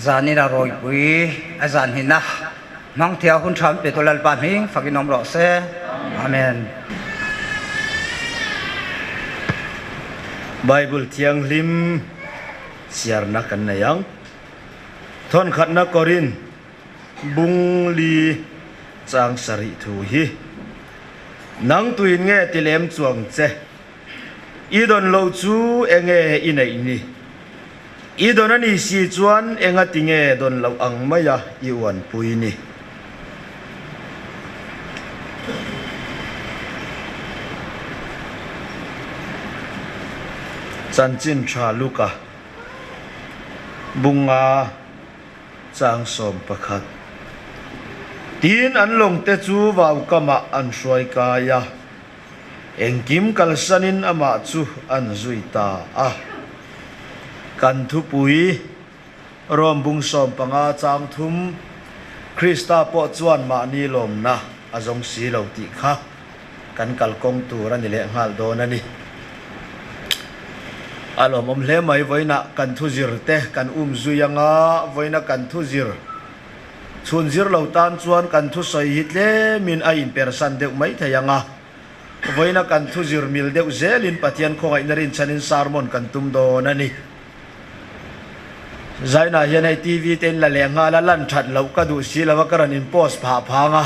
Zanin a rawipui a zan hina hmang thia hun tha an pe tu Lalpa hming fakin awm rawh se. Amen. Bible Thianghlim chhiarna kan nei ang. Thawnkhatna Korin bung li chang sarih thu hi nang tuin nge ti lem chuang che? I dawn loh chu enge i neih ni? I dawn a nih si chuan enga ti nge dawn loh ang maia i uanpui ni? Chanchin tha Luka bunga chang 11. Tin an lawngte chu vaukamah an hruai kai a. Engkim kalsanin amah chu an zui ta a. Kan thupui, Rom bung 15 chang thum, Krista pawh chuan mahni lawmna a zawng si lo tih kha kan kalkawng tur a ni leh nghal dawn a ni. A lawmawm hle mai, vawiinah kan thuzir te kan um zui anga, vawiina kan thuzir Chhun zir lo tan chuan kan thusawi hi tlemin a inpersan deuh mai thei ang a, vawiina kan thu zir mil deuh zelin Pathian khawngaihna rinchhanin sermon kan tum dawn a ni. Zainah hian hei TV te in la leh nghal a, lan that loh ka duh si lo a, ka rawn in post phah phang a.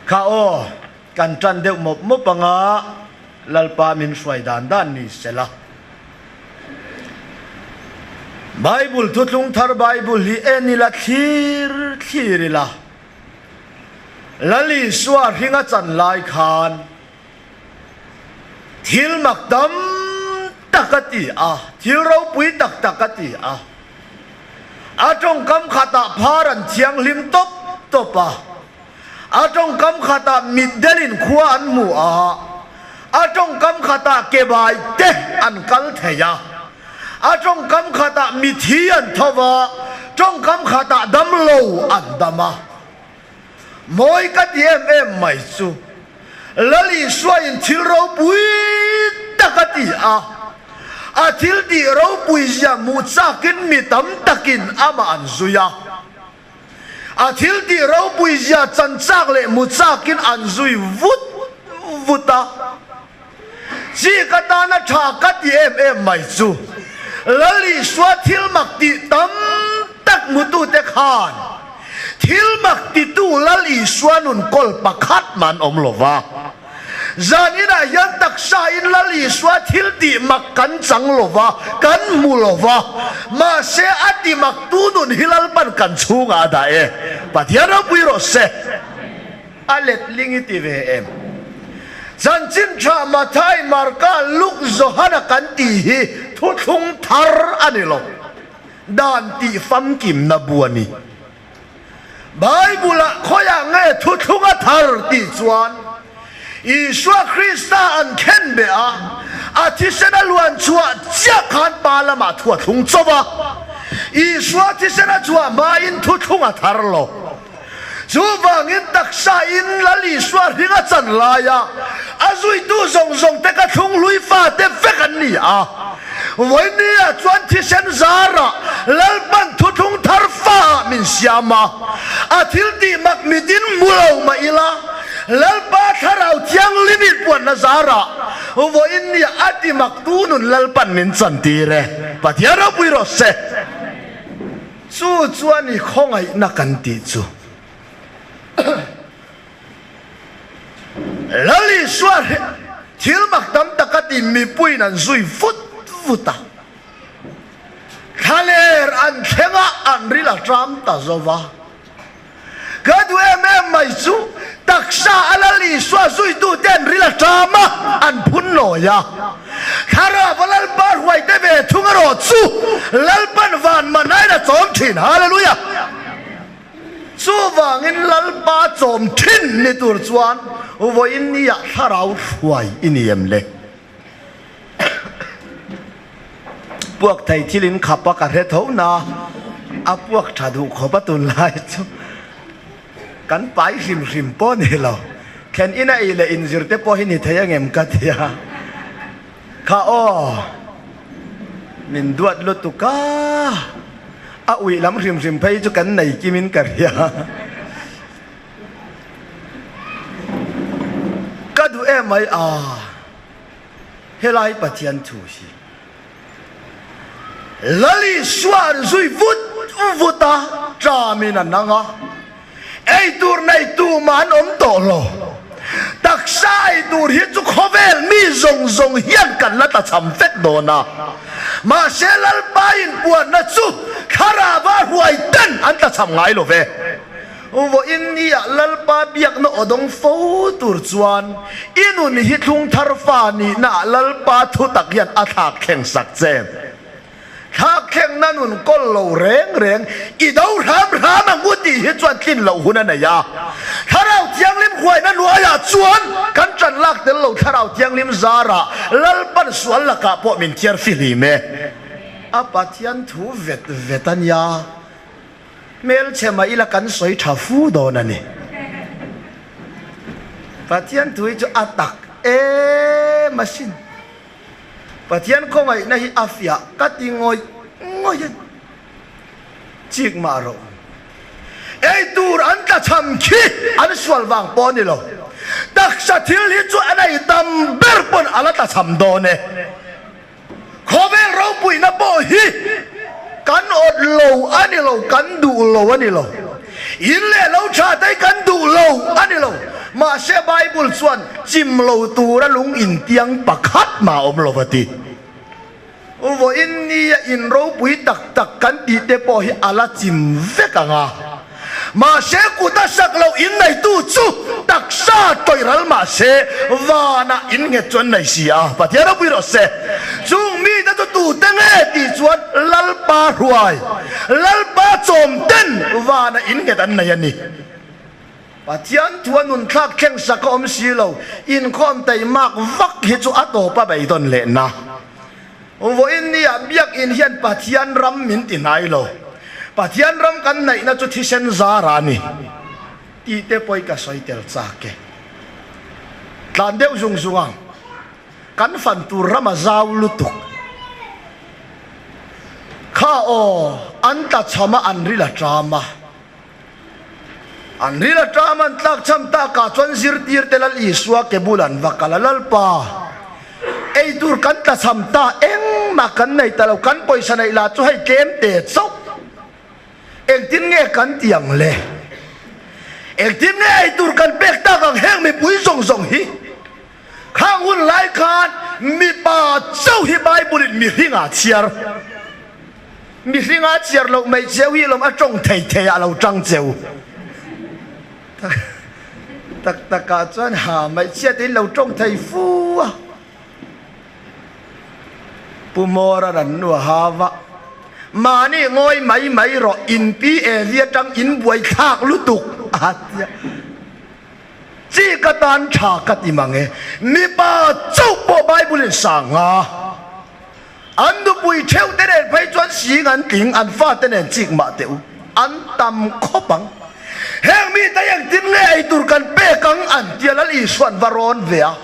Kha aw, kan tan deuh mawp mawp ang a, Lalpa min hruai dan dan ni se la. Bible Thuthlung Thar Bible hi en ila thlir thlir ila. Lal Isua hring a chan lai khan thil mak tam tak a ti a, thil ropui tak tak a ti a. A tawngkam khatah phar an thianghlim tawp tawp a. A tawngkam khatah mitdelin khua an hmu a, a tawngkam khatah kebai te an kal thei a, a tawngkam khatah mithi an tho va, tawngkam khatah damlo an dam a. Mawi ka ti em em mai chu Lal Isuain thil ropui tak a ti a, a thil tih ropui zia hmuh chakin mi tam takin amah an zui a. A thil tih ropui zia chan chak leh mu chakin an zui vut vut a. Chi ka tana tha ka ti em em mai chu Lal Isua thil mak tih tam tak hmutute khan thil mak titu Lal Isua nun kawl pakhat mah an awm lo va. Zan inah hian taksa in Lal Isua thil tih mak kan chang lo va, kan hmu lo va, mahse a ti mak tu nun hi Lalpan kan chhungah a dah e. Pathian ropui rawh se. A letling i ti ve em? Chanchin tha Mathai, Marka, Luke, Johana kan tih hi thuthlung thar a ni lo. Dan tih famkimna bu a ni. Bible-ah khawiah nge thuthlung a thar tih chuan Isua Krista an khen beh a, a thisen a luan chhuah chiah khan Pa lamah thu a thlung chauh a. Isua thisen a chhuah hmain thuthlung a thar lo. Chuvangin taksa in Lal Isua hring a chan laia a zuitu zawng zawng te ka thlung hlui fate vek an ni a. Vawinia chuan thisen zarah Lalpan thuthlung thar faah min siam a, a thil tih mak mitin hmu lo mah ila, Lalpa Thlarau Thianghlim in puanna zarah vawinia a ti mak tu nun Lalpan min chantir e. Pathian ropui rawh se. Chu chuan i khawngaihna kan tih chu. Lal Isua thil mak tam tak a ti mipuiin an zui vut vut a, thlaler an thleng a, an ril a ṭam ta zo va. Ka duh em em mai chu taksa a Lal Isua zuitute an ril a ṭam a, an phun lawi a. Thlarau a Lalpa hruaite ve thung erawh chu Lalpan van manain a chawm ṭhin. Hallelujah! Chuvangin Lalpa chawm thin ni tur chuan vawiin nia thlarau hruai i ni em le? Puak thei thil in khap a ka hre tho na, a puak tha duh khawp a tunlai chu kan pai hrim hrim pawh ni lo. Thlen in a ei leh inzir te pawh hi ni thei angem ka ti a. Kha aw, min duat lutuk a. A uih lam hrim hrim phei chu kan nei kimin ka hria. Ka duh em mai a, helai Pathian thu hi. Lali suan zui vut vut a, ṭamin a nang a, ei tur nei tumah an awm tawh lo. Taksa ei tur hi chu khawvel mi zawng zawng hian kan la tlachham vek dawn a, mahse Lalpa inpuanna chu thlarava hruai ten an tlachham ngai lo ve. Vawiin nia Lalpa biakna aw dawng fo tur chuan i nun hi thlung thar fa nihnaah Lalpa thutak hian a thlak thleng sak che. Thlak thlengna nun kawl lo reng reng i do hram hram ang u tih hi chuan tlin loh hun a nei a. Thlarau Thianghlim huaina hnuaiah chuan kan ṭan lak tel lo Thlarau Thianghlim zarah Lalpan sual lakah pawh min thiar fihlim e. A Pathian thu vet vet a nia. Hmelchhe mah ila kan sawi tha fu dawn a ni. Pathian thu hi chu a tak em asin. Pathian khawngaihna hi a fiah ka ti ngawih ngawih a ni. Chik mah rawh u. Ei tur an tla chham khi an sual vang pawh a ni lo. Taksa thil hi chu an ei tam ber pawn a la tla chham dawn e. Khawvel ropuina pawh hi kan awt lo a ni lo, kan duh lo a ni lo. In leh lo tha te hi kan duh lo a ni lo. Mahse Bible chuan chim lo tura lung intiang pakhat mah a awm lo va ti. Vawiin nia in ropui tak tak kan tih te pawh hi a la chim vek ang a. Mahse kut a sak loh in neitu chu taksa tawih ral mahse vanah in nghet chu an nei si a, Pathian ropui rawh se. Chung mite chu tute nge tih chuan Lalpa hruai, Lalpa chawm ten vanah in nghet an nei a ni. Pathian thu a nun thlak thleng sak a awm si lo, inkhawm teimak vak hi chu a tawp a beidawn lehna. Vawiin nia biakinn hian Pathian ram min ti hnai lo. Pathian ram kan neihna chu thisen zara a ni tih te pawh i ka sawi tel chak e. Tlan deuh zung zung ang. Kan fan tur ram a zau lutuk. Kha aw, an tlachham a, an ril a ṭam a. An ril a ṭam an tlak cham takah chuan zirtirte Lal Isua ke bul an va kal a, Lalpa, ei tur kan tla cham ta, engmah kan nei ta lo, kan pawisa neih lah chu hei tlem te chauh. Engtin nge kan ti ang le? Engtin nge ei tur kan pek tak ang heng mipui zawng zawng hi? Khang hun lai khan mipa chauh hi Bible in mihring ah chhiar. Mihring ah chhiar loh mai cheu hi lawm a tawng thei thei ah lo tang cheu. Tak tak ah chuan ha mai chhiat in lo tawng thei fu a. Pu Mawra ran nu a hau a, Mahni ngawi mai mai rawh in pi Evi atang in buai thlak lutuk a tia. Chi ka tan tha ka ti mang e. Mipa chauh pawh Bible in sang a. An nupui theuh te nen phei chuan sing an tling, an fate nen chik mah teh u. An tam khawp ang. Heng mite engtin nge ei tur kan pek ang an tia Lal Isuan va rawn ve a.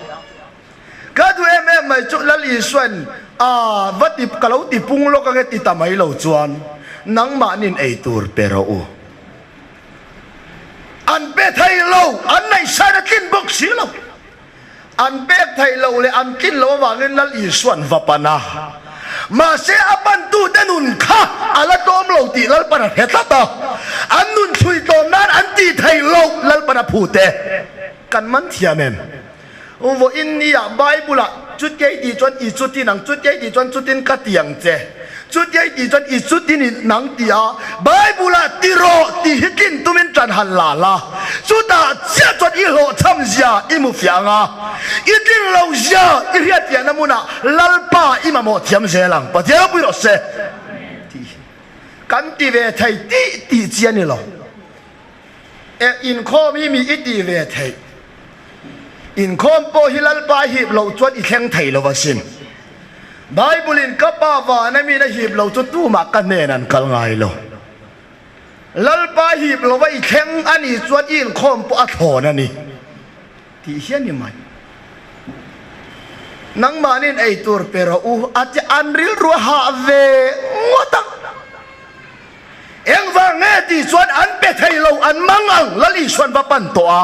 Ka duh em em mai chu Lal Isuan a va ti ka lo ti pung lawk ange ti ta mai lo chuan nangmahnin ei tur pe rawh u. An pe thei lo, an ngaihsain a tlin bawk si lo. An pek theih loh leh an tlin loh avangin Lal Isuan va pan a. Mahse a pantute nun kha a la tlawm lo tih Lalpan a hre tlat a. An nun chhui tlawm nan an tih theih loh Lalpan a phut e. Kan man thiam em? Vawiin nia Bible-ah chutia i tih chuan i chutin ang, chutia i tih chuan chutin ka ti ang che, chutia i tih chuan i chutin i nang ti a, Bible-ah ti rawh tih hi tlin tumin ṭan han la la, chutah chiah chuan i hlawhchham zia i hmu fiah ang a, i tlin lo zia i hriatfiahna hmunah Lalpa i mamawh thiam zel ang, Pathian ropui rawh se tih hi kan ti ve thei tih tih chi a ni lo. E inkhawm hi mi i tih ve theih. Inkhawm pawh hi Lalpa hip loh chuan i thleng thei lo asin. Bible in ka pa vana min a hip lo chu tumah ka hnen an kal ngai lo. Lalpa hip lova i thleng a nih chuan i inkhawm pawh a thlawn a ni tih hi a ni mai. Nangmahnin ei tur pe rawh u a ti an rilru a hah ve ngawt ang. Engvang nge tih chuan an pe thei lo, an mang ang Lal Isuan va pan tawh a.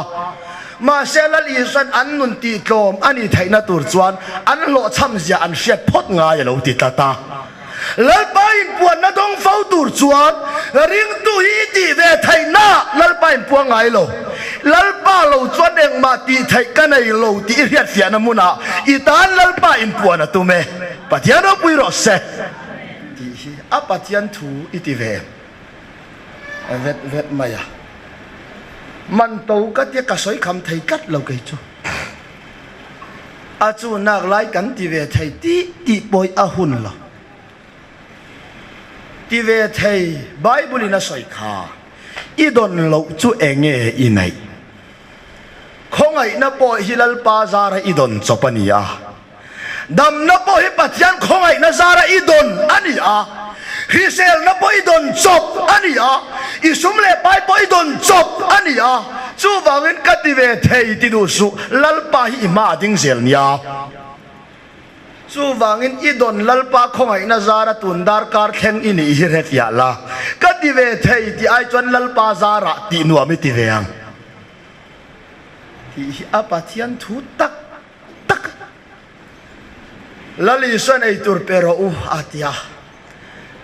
Mahse Lal Isuan an nun tih tlawm a nih theihna tur chuan an hlawhchham zia an hriat phawt ngai a lo ti tlat a. Lalpa inpuanna dawng fo tur chuan ringtu hi i tih ve theihna Lalpa inpuang ngai lo. Lalpa lo chuan engmah tih theih ka nei lo tih i hriatfiahna hmunah i tan Lalpa inpuan a tum e. Pathian ropui rawh se tih hi a Pathian thu i ti ve em? Vet vet mai a. Man to ka tia ka sawi kham thei tlat lo kei chu. A chu nak lai kan ti ve thei tih tih pawih a hun lo. Ti ve thei Bible in a sawi kha i dawn loh chu enge i neih? Khawngaihna pawh hi Lalpa zara i dawn chawp a ni a. Damna pawh hi Pathian khawngaihna zara i dawn a ni a. Hriselna pawh i dawn chawp a ni a. I sum leh pai pawh i dawn chawp a ni a. Chuvangin ka ti ve thei ti duh suh, Lalpa hi i hma a ding zel nia. Chuvangin i dawn Lalpa khawngaihna zara tun darkar thleng i nih hi hrefiah la. Ka ti ve thei tih ai chuan Lalpa zarah tih nuam i ti ve ang tih hi a Pathian thu tak tak. Lal Isuan ei tur pe rawh u a ti a,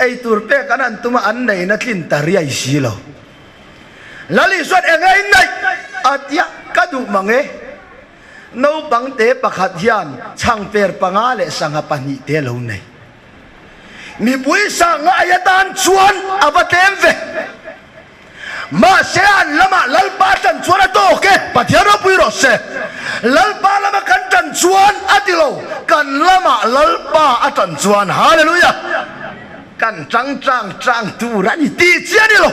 ei tur pek an han tum a an neihna tlin ta riai si lo. Lal Isuan eng ei naih a ti a, ka duh mang e. Naupang te pakhat hian chhangper panga leh sangha pahnihte lo nei. Mipui sangha ei atan chuan a va tlem ve. Mahse an lamah Lalpa tan chuan a tawk e, Pathian ropui rawh se. Lalpa lama kan tan chuan a ti lo, kan lamah Lalpa a tan chuan Hallelujah! Kan tang tang tang tur a ni tih chiah a ni lo.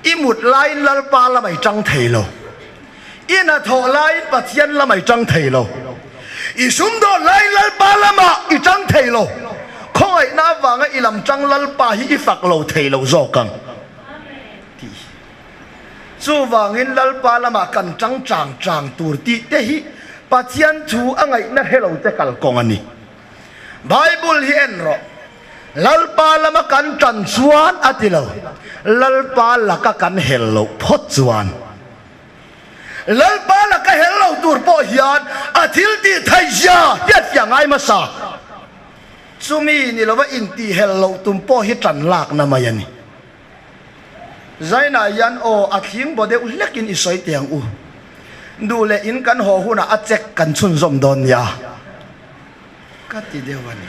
I mut laiin Lalpa lamah i tang thei lo. I hnathawh laiin Pathian lamah i tang thei lo. I sumdawn laiin Lalpa lamah i tang thei lo. Khawngaihna avanga i lam tang Lalpa hi i fak lo thei lo zawk ang tih hi. Chuvangin Lalpa lamah kan tang chang chang tur tih te hi Pathian thu a ngaihna hre lo te kalkawng a ni. Bible hi en rawh. Lalpa lama kan tan chuan a ti lo. Lalpa laka kan hel loh phawt chuan. Lalpa laka hel lo tur pawh hian a thil tih theih zia hian fiah ngai hmasa. Chumi ni lova intih hel loh tum pawh hi tan lakna mai a ni. Zainah hian aw a thling baw deuh hlekin i sawi teh ang u. Duh leh in kan haw hunah a check kan chhunzawm dawn nia. Ka ti deuh a ni.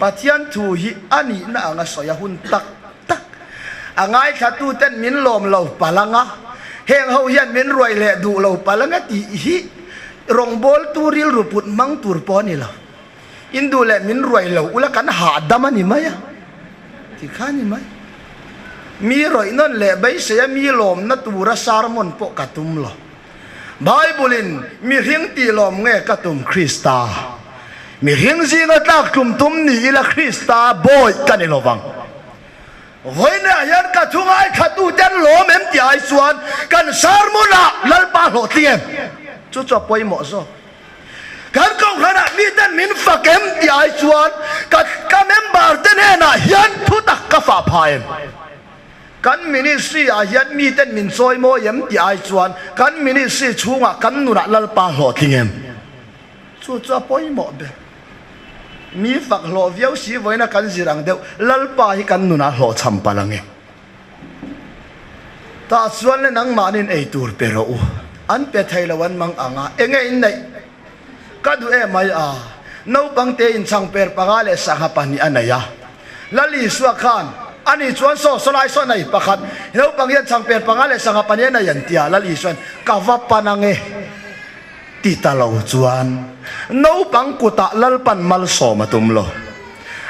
Pathian thu hi a nihna anga sawi a hun tak tak. A ngaithlatuten min lawm lo palh anga, heng ho hian min ruai leh duh lo palh anga tih hi rawngbawltu rilru put hmang tur pawh a ni lo. In duh leh min ruai lo ula kan hahdam a ni mai a ti kha a ni mai. Mi rawih nawn leh beisei a mi lawmna tura sermon pawh ka tum lo. Bible in mihring tih lawm nge ka tum Krista? Mihring zinga tlak tlum tum ni ila Krista bawi ka ni lovang. Vawiinah hian ka thu ngaithlatute an lawm em tih ai chuan kan sermon ah Lalpa hlawhtling em? Chu chu a pawimawh zawk. Kan kohhranah miten min fak em tih ai chuan ka ka member te hnenah hian thu tak ka fah phah em? Kan ministry ah hian miten min chawi mawi em tih ai chuan kan ministry chhungah kan nunah Lalpa hlawhtling em? Chu chu a pawimawh ber. Mi fak hlawh viau si vawiina kan zir ang deuh Lalpa hi kan nunah hlawhchham palh ang e. Tah chuan le nangmahniin ei tur pe rawh u. An pe thei lo an mang ang a, enge in neih? Ka duh em mai a. Naupang te in chhang per panga leh sangha pahnih a nei a. Lal Isua khan, Ani chuan saw saw lai saw nei pakhat, naupang hian chhang per panga leh sangha pahnih a nei an ti a. Lal Isua'n, Ka va pan ang e ti ta lo chuan naupang kutah Lalpan malsawm a tum lo.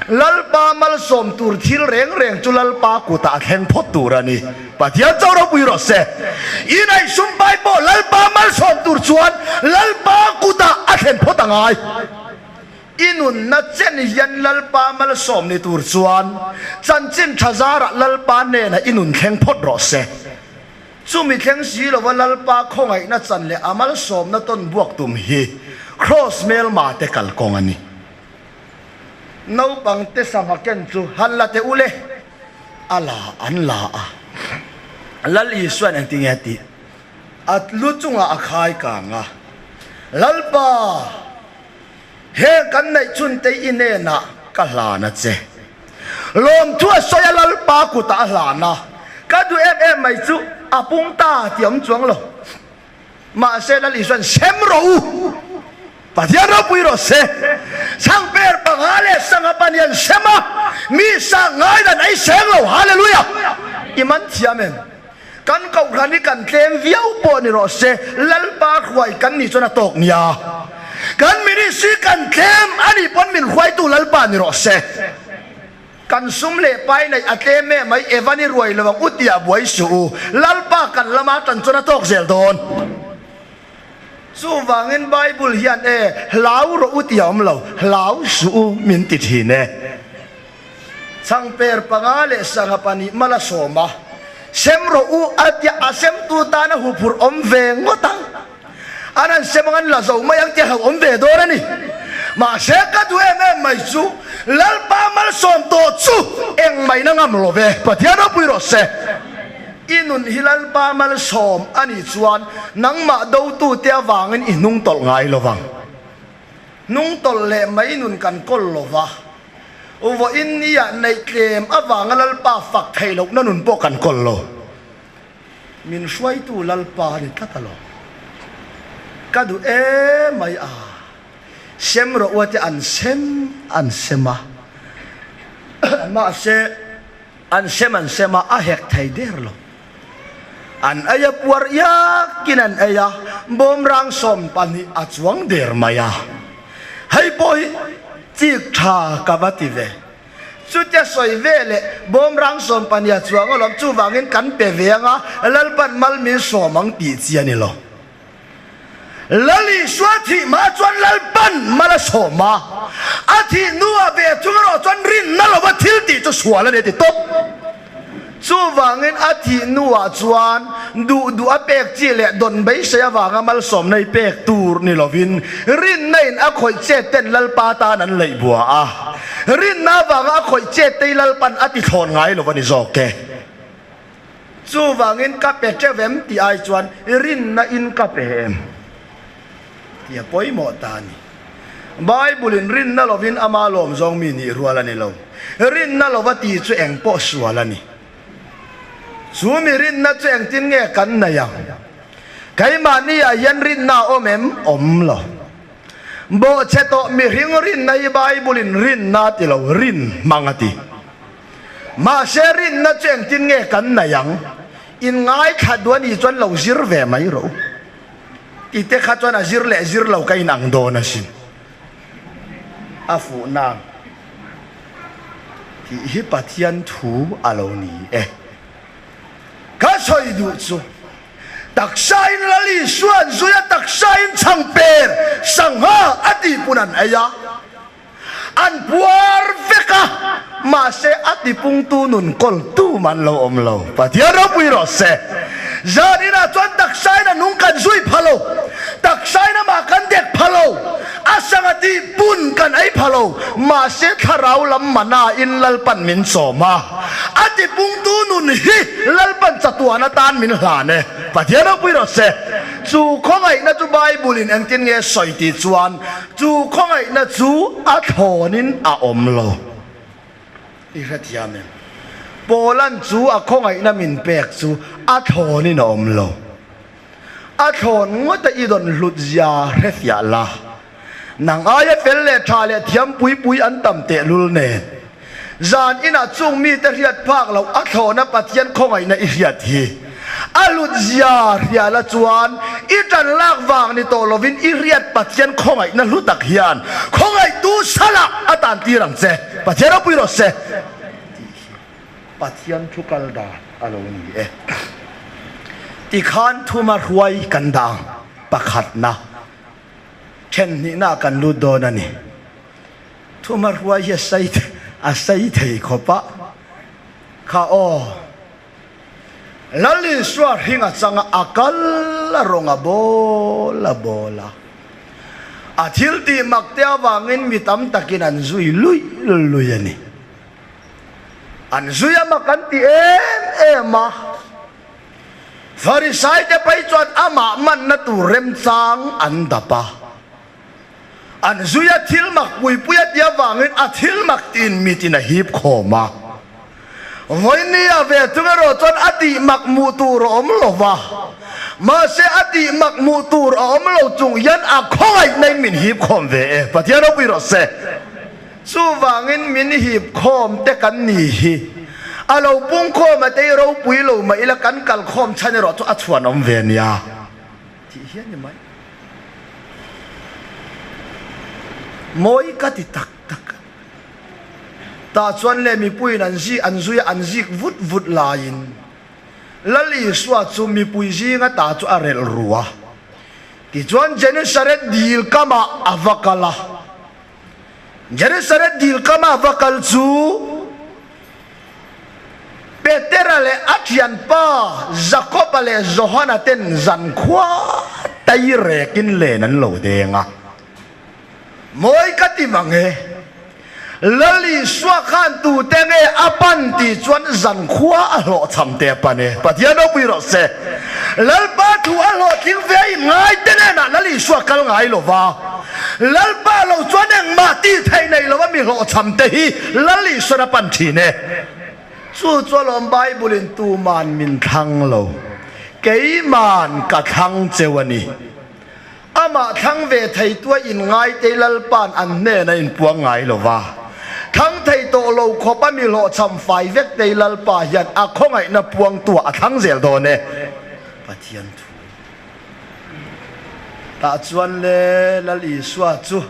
Lalpa malsawm tur thil reng reng chu Lalpa kutah a thleng phawt tur a ni. Pathian cho ropui rawh se. I naihsum pai pawh Lalpa malsawm tur chuan Lalpa kutah a thlen phawt a ngai. I nunna chen hian Lalpa malsawm ni tur chuan chanchin tha zarah Lalpa hnenah i nun thleng phawt rawh se. Chumi thleng si lova Lalpa khawngaihna chan leh a malsawmna tawn buak tum hi Kraws hmelma te kalkawng a ni. Naupang te sangha ken chu han la teh u le. A la an la a. Lal Isua'n engtinge a tih? A lu chungah a khai kang a, Lalpa, heng kan neih chhun te i hnenah ka hlan a che. Lawmthu a sawi a Lalpa kutah a hlan a, ka duh em em mai chu a pung ta tih a awm chuang lo. Mahse Lal Isua'n sem rawh u, Pathian ropui rawh se, chhangper panga leh sangha pan hian sem a, mi sang ngai dan ei seng lo, Hallelujah! I man thiam em? Kan kohhran hi kan tlem viau pawh ni rawh se, Lalpa hruai kan nih chuan a tawk nia. Kan ministry kan tlem a nih pawn min hruaitu Lalpa ni rawh se. Kan sum leh pai neih a tlem em mai, Evan i ruai lo ang u tih ah buai suh u, Lalpa kan lama tan chuan a tawk zel dawn. Chuvangin Bible hian e, hlau rawh u tih a awm lo, hlau suh u min ti thin e. Changper panga leh sangha pahnih mal a sawm a, sem rawh u a tia a semtu tan a huphurh awm ve ngawt ang. An han sem ang an la zo mai ang tih a hlauhawm ve dawn a ni. Mahse ka duh em em mai chu Lalpa malsawm tawh chu eng mai na ngam lo ve, Pathian ropui rawh se. I nun hi Lalpa malsawm a nih chuan nangmah dotute avangin i hnung tawlh ngai lo vang. Hnung tawlh leh mai nun kan kawl lo va, vawiin nia neih tlem avanga Lalpa fak theih lohna nun pawh kan kawl lo. Min hruaitu Lalpa a ni tlat alawm. Ka duh emai a, sem rawh u a ti an sem an sem a, mahse an sem an sem a, a hek thei der lo. An ei a puar iakin an ei a, bawmrang 12 a chuang der mai a. Hei pawh hi chik tha ka va ti ve. Chutia sawi ve leh bawmrang 12 a chuang alawm, chuvangin kan pe ve anga Lalpan mal min sawm ang tih chi a ni lo. Lal Isua thih hma chuan Lalpan mal a sawm a, a thih hnuah ve thung erawh chuan rinna lova thil tih chu sual a ni a ti tawp. Chuvangin a thih hnuah chuan duh duh a pek chi leh dawn beisei avanga malsawmna i pek tur ni lovin rinna in a khawih chet ten Lalpa tan an leih bua a, rinna avanga a khawih chet te hi Lalpan a ti thlawn ngai lo a ni zawk e. Chuvangin ka pe teuh em tih ai chuan rinna in ka pe em tih a pawimawh ta a ni. Bible in rinna lovin ama lawm zawng mi nih rual a ni lo. Rinna lova ti chu eng pawh sual a ni. Chu mi rinna chu engtin nge kan nei ang? Keimahni ah hian rinna a awm em? Awm lo. Bawhchhe tawh mihring rinna hi Bible in rinna a ti lo, rin hmang a ti. Mahse rinna chu engtin nge kan nei ang? In ngaithla duh a nih chuan lo zir ve mai rawh u. Ti te kha chuan a zir leh zir lo ka inang dawn asin. A fuh nang tih hi Pathian thu a lo ni e. Ka sawi duh chu taksain Lal Isua'n zui a taksain chhangper sangha a tihpun an ei a. An puar vek a, mahse a tipungtu nun kawltu man lo awm lo. Pathian ropui rawh se. Zan inah chuan taksain a nung kan zui pha lo, taksain amah kan dek pha lo, a sanga tih pun kan ei pha lo, mahse thlarau lam mana in Lalpan min chawm a, a tipungtu nun hi Lalpan chatuan atan min hlan e. Pathian ropui rawh se. Chu khawngaihna chu Bible in engtin nge sawi tih chuan Chu khawngaihna chu a thlawnin a awm lo. I hrethiam em? Paula'n chu a khawngaihna min pek chu a thlawnin a awm lo. A thlawn ngawta i dawn hlut zia hrefiah la. Nang aia fel leh tha leh thiam pui pui an tam tehlul nen. Zan inah chung mite hriat phak loh a thlawhna Pathian khawngaihna i hriat hi a hlut zia hriala chuan i tan lak vang ni tawh lovin i hriat Pathian khawngaihna hlu tak hian khawngaihtu salah a tan tir ang che. Pathian ropui rawh se tih hi Pathian thu kal dan a lo ni e. Tikhan thuma hruai kan dang pakhatna then hnihna kan lut dawn a ni. Thuma hruai hi a sei a sei thei khawp a, kha aw Lal Isua hring a chang a, a kal a rawng a bawl a bawl a, a thil tih mak te avangin mi tam takin an zui luih luih a ni. An zui a mak an ti em em a. Farisaite phei chuan amah manna tur remchang an dap a. An zui a thil mak puipui a tih avangin a thil mak tiin mitin a hip khawm a. Vawinia ve chung erawh chuan a tih mak hmuh tur a awm lo va, mahse a tih mak hmuh tur a awm lo chung hian a khawngaihna in min hip khawm ve e. Pathian ropui rawh se. Chuvangin min hip khawm te kan ni hi a lo pung khawm a tei ropui lo mah ila kan kal khawm chhan erawh chu a chhuan awm ve nia tih hian ni mai. Mawi ka ti tak tak a. Tah chuan le mipuiin an zi an zui a an zik vut vut laiin Lal Isua chu mipui zinga ta chu a relh ru a. Tichuan Genesaret dil kamah a va kal a. Genesaret dil kama va kal chu Petera leh a thianpa Jakoba leh Johana ten zankhua tai rekin len an lo deng a. Mawi ka ti mang e, Lal Isua khan tute nge a pan tih chuan zankhua a hlawhchham te a pan e. Pathian ropui rawh se. Lalpa thu a hlawhtling ve in ngai te nenah Lal Isua kal ngai lo va. Lalpa lo chuan engmah tih theih nei lo a mi hlawhchham te hi Lal Isuan a pan thin e. Chu chu alawm Bible in tuman min thlang lo, keiman ka thlang cheu a ni. Amah thlang ve thei tua in ngai te Lalpa'n an hnen a inpuang ngai lo va. Thlang thei tawh lo khawp a mi hlawhchham fai vek te Lalpa hian a khawngaihna puang tua a thlang zel dawn e. Pathian thu. Tah chuan le Lal Isua chu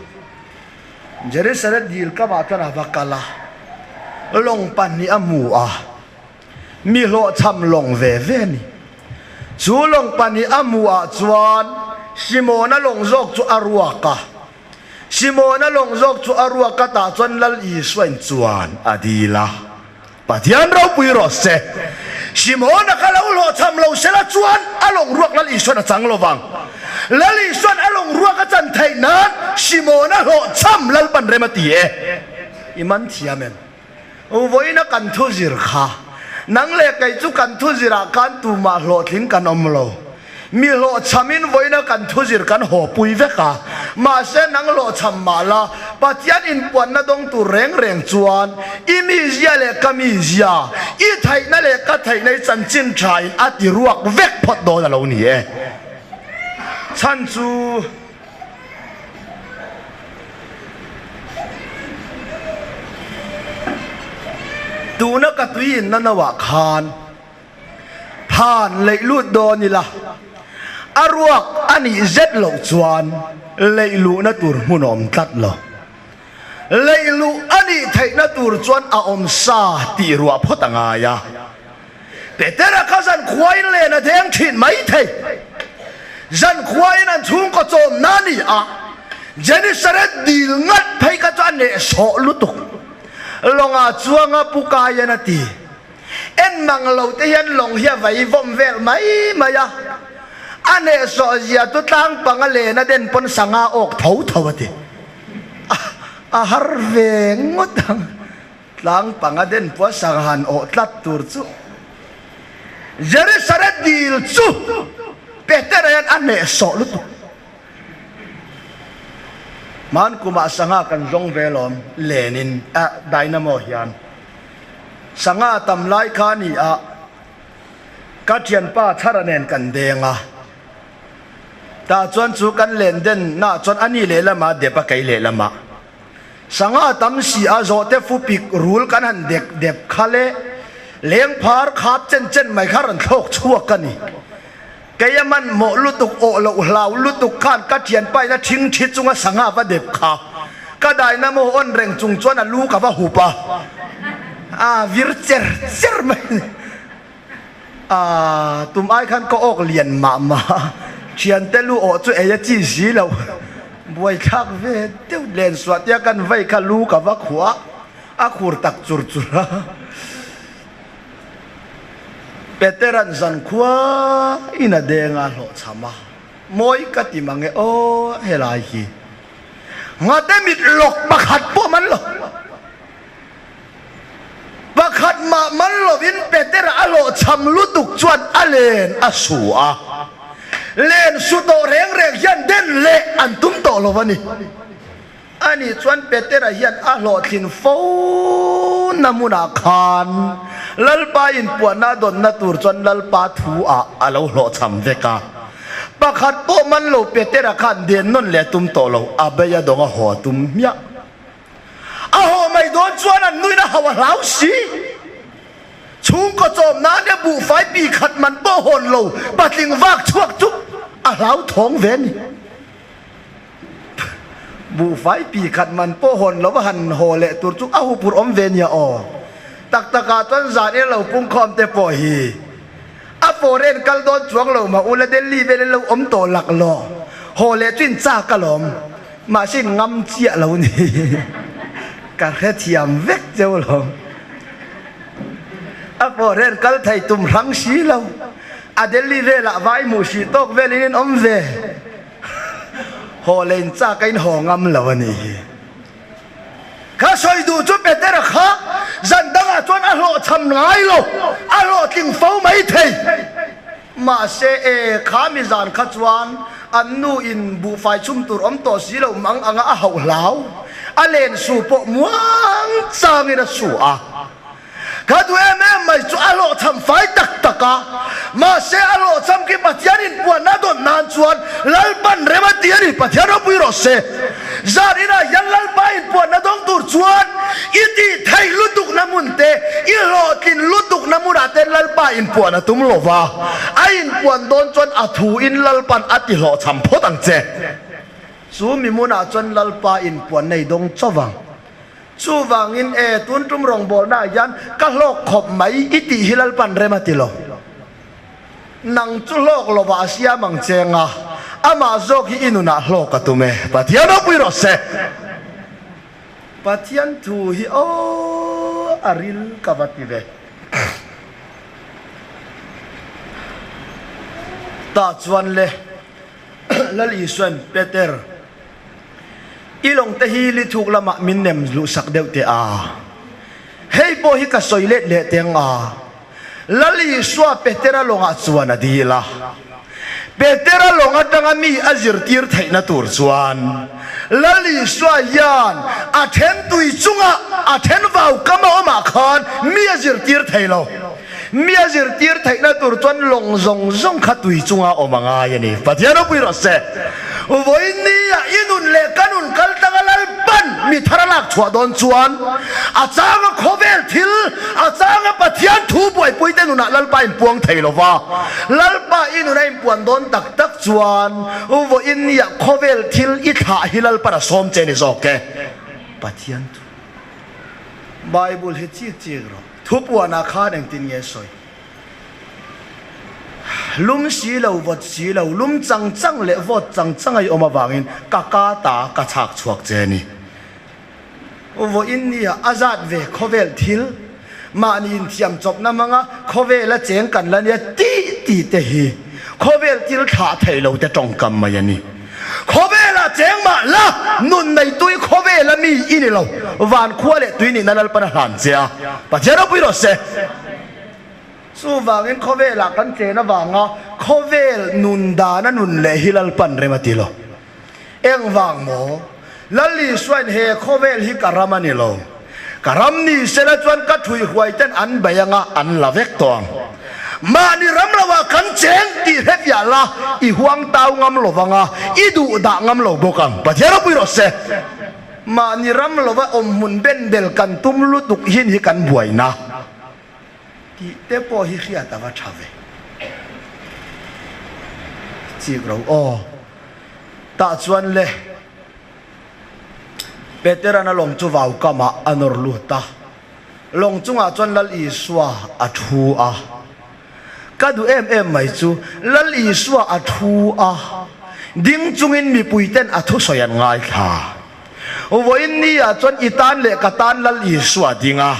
Jerusalem dil kamah chuan a va kal a, lawng pahnih a hmu a, mi hlawhchham lawng ve ve a ni. Chu lawng pahnih a hmuh ah chuan Simona lawng zawk chu a ruak a, Simona lawng zawk chu a ruak a, tah chuan Lal Isua in chuan a dil a. Pathian ropui rawh se. Simona kha lo hlawhchham lo sela chuan a lawng ruak Lal Isuan a chang lovang. Lal Isuan a lawng ruak a chan theih nan Simona hlawhchham Lalpan rem a ti e. I man thiam em? Vawiina kan thu zir kha. Nang leh kei chu kan thu zirah khan tumah hlawhtling kan awm lo. Mi hlawhchhamin vawiina kan thuzir kan hawpui vek a, mahse nang hlawhchham mah la, Pathian inpuanna dawng tur reng reng chuan i mizia leh ka mizia, i theihna leh ka theihna i chanchin thain a ti ruak vek phawt dawn a lo ni e. Chhan chu. Tuna ka tui inna nauah khan. Phan leih lut dawn ila, a ruak a nih zet loh chuan leih luhna tur hmun a awm tlat lo. Leih luh a nih theihna tur chuan a awm sa tih ruah phawt a ngai a. Petera kha zankhuain len a deng thin mai thei. Zankhuain an chhungkaw chawmna a ni a, Genesaret dil ngat phei kha chu a nehsawh lutuk. Lawngah chuanga pu Kaian a ti. En mang lo te hian lawng hi a vai vawm vel mai mai a, a hnehsawh zia chu tlang panga len a den pawn sanga awk tho tho a ti. A har ve ngawt ang, tlang panga den pawh sanga han awh tlat tur chu. Jerusalem dil chu Petera hian a hnehsawh lutuk. Hman kumah sangha kan zawng ve lawm lenin a dynamo hian sangha tam lai kha a ni a, ka thianpa Thara nen kan deng a, tah chuan chu kan len den nah chuan a ni lehlamah dep a kei lehlamah sangha tam si a zawhte fupik rul kan han dek dep kha le lengphar khap chen chen mai kha rawn thlawk chhuak a ni. Kei a hmanhmawh lutuk awh loh hlau lutuk khan ka thianpa in a thing thi chunga sangha va dep kha ka dynamo on reng chung chuan a lu ka va hup a, a vir cher cher mai a ni. Aa tum ai khan ka awk lian mah mah a, thiante lu awh chu ei a chi si lo, buaithlak ve deuh len suah tia kan vei kha lu ka va khuah a, a khur tak chur chur a. Petera'n zankhua in a deng a hlawhchham a, Mawi ka ti mang e aw helai hi. Nghate mit lawk pakhat pawh man lo. Pakhat mah man lovin Petera a hlawhchham lutuk chuan a len a su a. Len su tawh reng reng hian den leh an tum tawh lo a ni. Ani chuan Petera hian a hlawhtlin fo na hmunah khan Lalpa inpuahna a dawnna tur chuan Lalpa thu ah a lo hlawhchham vek a. Pakhat pawh man lo Petera khan den nawn leh a tum tawh lo, a bei a dawng a haw a tum hmiah. A haw mai dawn chuan an nuin a hau a hlau si. Chhungkaw chawm nan e buhfai pi khat man pawh hawn lo patling vak chhuak chu a hlauthawng ve a ni. Buhfai pi khat man pawh hawn lo a han haw leh tur chu a huphurh awm ve nia aw. Tak takah chuan zan ila lo pungkhawm te pawh hi a foreign kal dawn chuang lo mah ula Delhi vel in lo awm tawh lak law. Haw leh chu in chak alawm. Mahse in ngam chiah lo ni. Ka hrethiam vek cheu lo. A foreign kal thei tum hrang si lo. A Delhi velah vai hmuh hrih tawk velin in awm ve. Haw leh in chak a in haw ngam lo a ni hi. Ka sawi duh chu Petera kha zan dangah chuan a hlawhchham ngai lo, a hlawhtling fo mai thei. Mahse e, kha mi zan kha chuan an nu in buhfai chhum tur awm tawh si lo mang anga a hauh hlau, a len su pawh muang changin a su a. Ka duh em em mai chu a hlawhchham fai tak tak a, mahse a hlawhchham khi Pathian inpuanna dawn nan chuan Lalpan rem a ti a ni, Pathian ropui rawh se. Zan inah hian Lalpa inpuanna dawng tur chuan i tih theih lutukna hmun te, i hlawhtlin lutukna hmunah te Lalpa inpuan a tum lo va, a inpuan dawn chuan a thu in Lalpan a ti hlawhchham phawt ang che. Chu mi hmunah chuan Lalpa inpuanna i dawng chauh ang. Chuvangin e, tun tum rawngbawlnaah hian ka hlawk khawp mai i tih hi Lalpan rem a ti lo. Nang chu hlawk lovah a siam ang che nga, amah zawk hi i nunah hlawk a tum e. Pathian ropui rawh se. Pathian thu hi aw a ril ka va ti ve. Tah chuan le Lal Isuan Peter, I lawng te hi li thuk lamah min nem luhsak deuh teh a. Hei pawh hi ka sawi let leh teng a. Lal Isua Petera lawngah chuan a dil a. Petera lawng atanga mi a zirtir theihna tur chuan Lal Isua hian a then tui chunga a then vau kam a awmah khan mi a zirtir thei lo. Mi a zirtir theihna tur chuan lawng zawng zawng kha tui chunga awm a ngai a ni. Pathian ropui rawh se. Vawinia i nun leh ka nun kal tanga Lalpan mi thar a lak chhuah dawn chuan a changa khawvel thil, a changa Pathian thu buaipui te nunah Lalpa inpuang thei lo va. Lalpa i nun a inpuan dawn tak tak chuan vawinia khawvel thil i thlah hi Lalpan a sawm che ni zawk e. Pathian thu Bible hi chik chik rawh. Thupuanah khan engtin nge sawi? Lum si lo, vawt si lo, lum chang chang leh vawt chang chang a i awm avangin ka ka ta ka chhak chhuak che a ni. Vawiin nia a zat ve khawvel thil, mahni inthiam chawpna hmanga khawvela cheng kan la nia tih tih te hi khawvel thil thlah thei lo te tawngkam mai a ni. Khawvelah cheng mah la, nun nei tui khawvela mi i ni lo. Van khua leh tui nihna Lalpan a hlan che a, Pathian ropui rawh se. Chuvangin khawvelah kan chen avanga khawvel nun dana nun leh hi Lalpan rem a ti lo. Engvang maw? Lal Isuain he khawvel hi ka ram a ni lo. Ka ram ni sela chuan ka ṭhuihhuai ten an bei anga an la vek tawh ang. Mahni ram loah kan cheng tih hre fiah la, i huang tau ngam lo vanga, i duh dah ngam lo bawk ang. Pathian ropui rawh se. Mahni ram lova awmhmun ben bel kan tum lutuk hin hi kan buaina tih te pawh hi hriat a va tha ve. Chik ro aw. Tah chuan le. Petera'n a lawng chu vau kamah a nawr lut a, lawng chungah chuan Lal Isua a thu a. Ka duh em em mai chu Lal Isua a thu a, ding chungin mipuiten a thusawi an ngaithla. Vawiin ni ah chuan i tan leh ka tan Lal Isua ding a,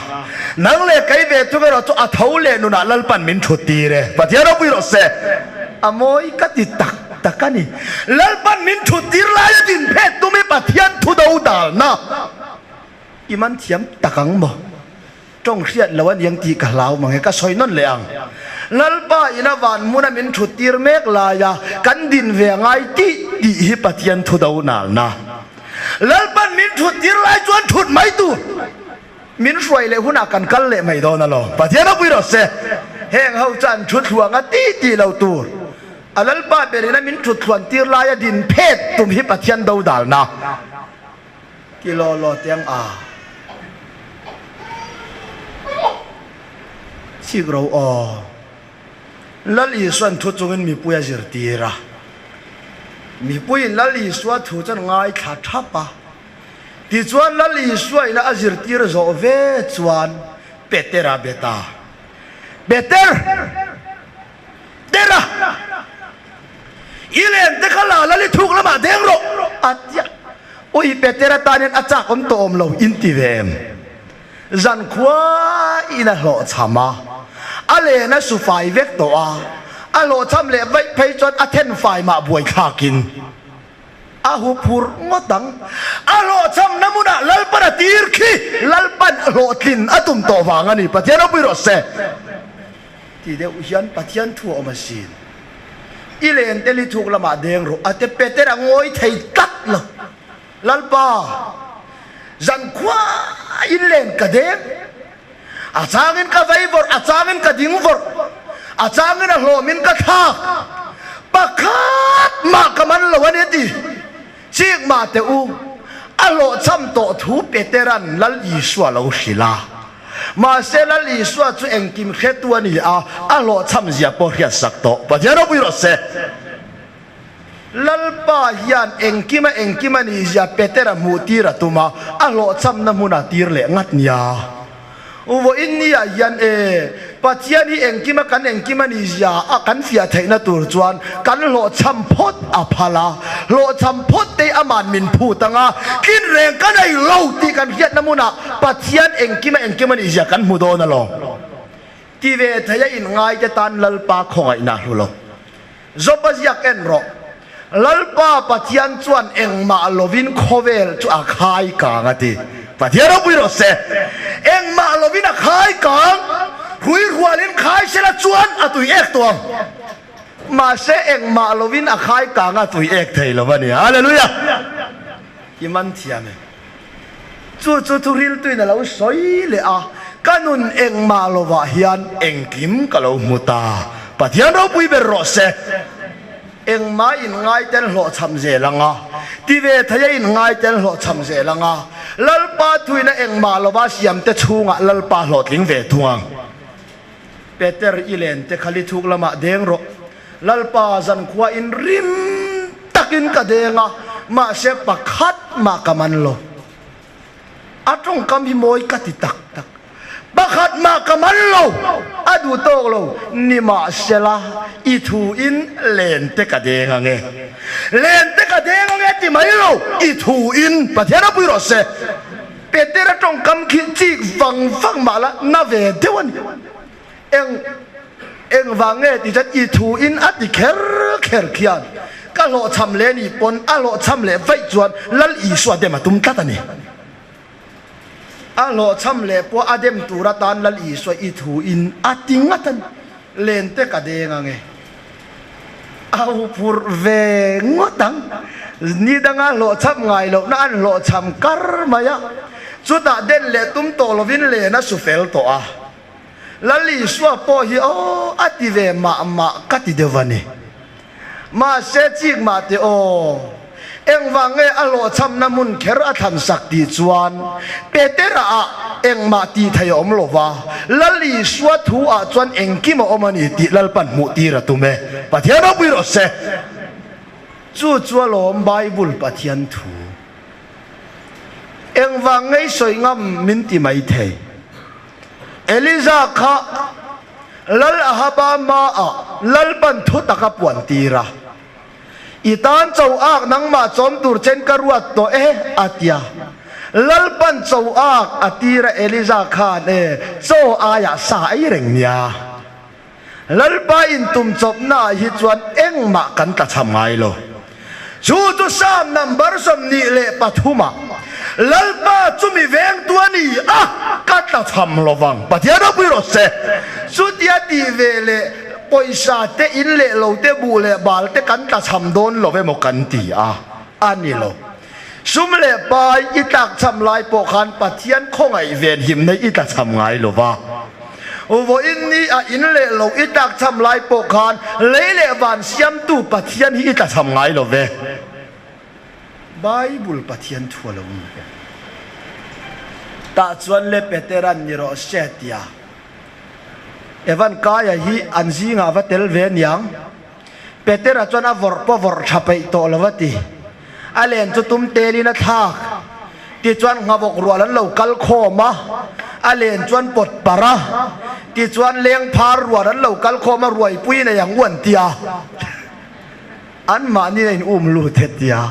nang leh kei ve thung erawh chu a tho leh nunah Lalpan min thut tir e. Pathian ropui rawh se. A mawi ka ti tak. Tak a ni. Lalpan min thut tir laia din phet tum hi Pathian thu do dalna i man thiam tak ang maw? Tawng hriat lo a niang tih ka hlau mange ka sawi nawn leh ang. Lalpa ina van hmuna min thut tir mek laia kan din ve a ngai tih tih hi Pathian thu do nalna. Lalpan min thut tir lai chuan thut mai tur min hruai leh hunah kan kal leh mai dawn alawm. Pathian a pui rawh se. Heng ho chuan thu thluang a tih tih lo tur a Lalpa ber ina min thut thluan tir laia din phet tum hi Pathian do dalna. Ti law law tiang a chik ro aw. Lal Isua'n thu chungin mipui a zirtir a. Mipuiin Lal Isua thu chuan ngaithla thap a. Tichuan Lal Isua ina a zirtir zawh ve chuan Petera be ta. Peter! Tera! I len te kha la lal i thuk lamah deng rawh a ti a. Ui Petera tan hian a chak awm tawh awm lo in ti ve em? Zankhua in a hlawhchham a, a len a su fai vek tawh a, a hlawhchham leh vaih phei chuan a then fai mah buaithlakin A hu phur ngawt ang. A hlawhchhamna hmunah Lalpan a tir khi Lalpan hlawhtlin a tum tawh vang a ni. Pathian ropui rawh se. Ti deuh hian Pathian thu a awm asin. I len tel i thuk lamah deng rawh. A te Peter a ngawi thei tlat lo. Lalpa, zankhua in len ka deng. A changin ka vei vawrh, a changin ka ding vawrh, a changin a hlawmin ka thlak. Pakhat mah ka man lo a ni a ti. Chik mah teh u, a hlawhchham tawh thu Petera'n Lal Isua lo hrilh a. Mahse Lal Isua chu engkim hretu a ni a, a hlawhchham zia pawh hriatsak tawh. Pathian ropui rawh se. Lalpa hian engkima engkim a nih zia Petera hmuh tir a tum a, a hlawhchhamna hmunah tir leh ngat nia. Vawiin niah hian e, Pathian hi engkima kan engkim a nih zia a kan fiah theihna tur chuan kan hlawhchham phawt a phal a, hlawhchham phawt te aman min phut ang a, tlin reng ka nei lo tih kan hriatna hmunah Pathian engkima engkim a nih zia kan hmu dawn alawm. Ti ve thei a inngaite tan Lalpa khawngaihna hlu lo. Job-a ziak en rawh. Lalpa Pathian chuan engmah lovin khawvel chu a khai kang a ti. Pathian ropui rawh se. Engmah lovin a khai kang, hrui rualin khai sela chuan a tui ek tawh ang. Mahse engmah lovin a khai kang a tui ek thei lo a ni. Hallelujah! I man thiam em? Chu chu thuhriltuin a lo sawi leh a, Ka nun engmah lovah hian engkim ka lo hmu ta. Pathian ropui ber rawh se. Engmah in ngai tel hlawhchham zel ang a, ti ve thei a in ngai tel hlawhchham zel ang a, Lalpa thuina engmah lova siamte chhungah Lalpa hlawhtling ve thung ang. Peter i len te kha li thuk lamah deng rawh. Lalpa zankhua in rim takin ka deng a, mahse pakhat mah ka man lo. A tawngkam hi mawi ka ti tak tak. Pakhat mah ka man lo, a duh tawk lo. Nimahsela, i thu in len te ka deng ang e. Len te ka deng ang e ti mai lo, i thu in Pathian a pui rawh se. Petera tawngkam khi chik vang vang mah la na ve deuh a ni. Eng eng vang nge ti chuan i thu in a ti kher kher khian ka hlawhchham leh ni pawn a hlawhchham leh vaih chuan Lal Isua dem a tum tlat a ni. A hlawhchham leh pawh a dem tur atan Lal Isua i thu in a ti ngat a ni. Lente ka deng ang e. A huphurh ve ngawt ang. Ni danga hlawhchham ngai lohna an hlawhchham kar mai a. Chutah den leh tum tawh lovin len a su fel tawh a. Lal Isua pawh hi aw a ti ve mah mah ka ti deuh a ni. Mahse chik mah teh aw, engvang nge a hlawhchhamna hmun kher a thlan sak tih chuan Petera ah engmah tih thei a awm lo va, Lal Isua thu ah chuan engkim a awm a ni tih Lalpan hmuh tir a tum e. Pathian ropui rawh se. Chu chu alawm Bible Pathian thu. Engvang ngei sawi ngam min ti mai thei. Eliza kha Lal Ahaba hmaah Lalpan thu tak a puan tir a, I tan cho ak nangmah chawm tur chen ka ruat tawh e, a ti a. Lalpan cho ak a tir a Eliza khan e, chaw aiah sa ei reng nia. Lalpa intum chawpnaah hi chuan engmah kan tlachham ngai lo. Chu chu Psalm number 23 ah. Lalpa chu mi vengtu a ni a, ka tlachham lovang. Pathian ropui rawh se. Chutia tih ve leh pawisa te, in leh lo te, buh leh bal te kan tlachham dawn lo emaw kan ti a, a ni lo. Sum leh pai i tlakchham lai pawh khan Pathian khawngaih venhimna i tlachham ngai lo va. Vawiin ni a in leh lo i tlakchham lai pawh khan lei leh van siamtu Pathian hi i tlachham ngai lo ve. Bible Pathian thu a lo ni e. Tah chuan le Peteran ni rawh se tia Evan Kaia hi an zingah va tel ve aniang. Petera chuan a vawrh pawh vawrh tha peih tawh lo a ti. A len chu tum telin a thlak. Tichuan nghavawk rual an lo kal khawm a, a len chuan pawt parh a. Tichuan leng phar rual an lo kal khawm a, ruaipui nei ang u an ti a. Anmahni a in um lut hetia.